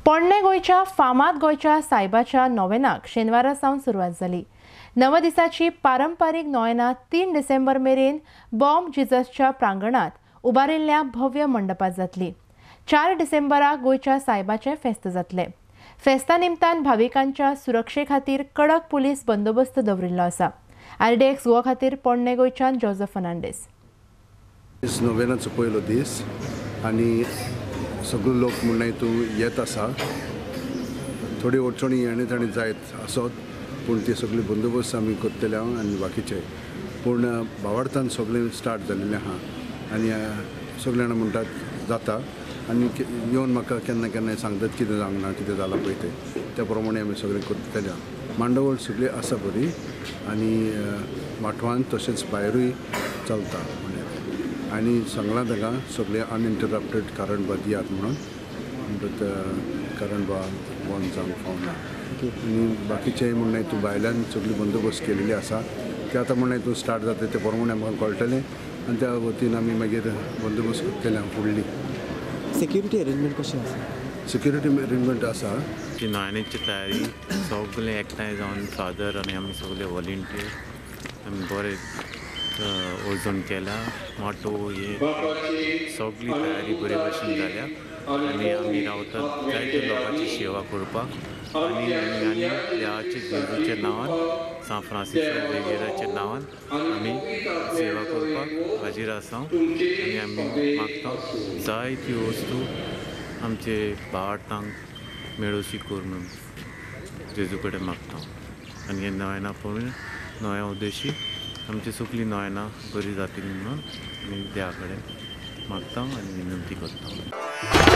पोरणे गोंयच्या फामाद गोंयच्या सायबाच्या नोवेनाक शेनवारा सावन सुरवात जाली. 9 दिसाची पारंपारीक नोवेना 3 डिसेंबर मेरेन बॉम्ब जिजसच्या प्रांगणात उबारिल्ल्या भव्य मंडपात जातली. 4 डिसेंबराक गोंयच्या सायबाचें फेस्त जातलें. फेस्ता निमतान भाविकांच्या सुरक्षे खातीर कडक पुलीस बंदोबस्त दवरिल्लो आसा. आरडीएक्स गोवा खातीर पोरणे गोंयच्यान जोजफ फर्नांडीस. नोवेनाचो पयलो दीस आनी सगळे लोक म्हणून तूं येत आसा. थोडी अडचणी येणे ताणी जायत आसत पूण ते सगळे बंदोबस्त आमी करतले आनी बाकीचे पूण भावार्थान सगळें स्टार्ट जाल्लें आहा आनी सगळे जाणां म्हणटात जाता आनी येवन म्हाका केन्ना केन्नाय सांगतात कितें जावंक ना कितें जालां पळय तें त्या प्रमाणे आमी सगळें करतले. मांडवळ सगळी आसा बरी आनी माटवान तशेंच भायरूय चलता म्हणल्यार आनी सांगलां ताका सगळें अनइंटरप्टेड करंट बा दियात म्हणून करंट बा बंद जावंक फावना. आनी बाकीचें म्हणणें तूं भायल्यान सगळी बंदोबस्त केलेली आसा ते आतां म्हणणें तूं स्टार्ट जाता ते प्रमाणे आमकां कळटलें आनी त्या वतीन आमी मागीर बंदोबस्त करतले फुडली. सेक्युरिटी अरेंजमेंट कशें आसा? सेक्युरिटी अरेंजमेंट आसा. ती नोवेनाची तयारी सगळे एकठांय जावन फादर आनी आमी सगळे वॉलंटियर आमी बरे वजन केला माटो हे सगळी तयारी बरे भशेन जाल्या आनी आमी रावतात जायते लोकांची सेवा करपाक आनी आनी देवाच्या जेजूच्या नांवान सांत फ्रांसीस झेवियराच्या नांवान आमी सेवा करपाक हाजीर आसा आनी आमी मागता जायती वस्तू आमचे भावार्थांक मेळोशी कर म्हणून जेजू कडेन मागता आनी हे नोवेना पळोवन नव्या उद्देशी आमची सगळीं नोवेना बरी जातली म्हणून आमी देवा कडेन मागता आनी विनंती करता.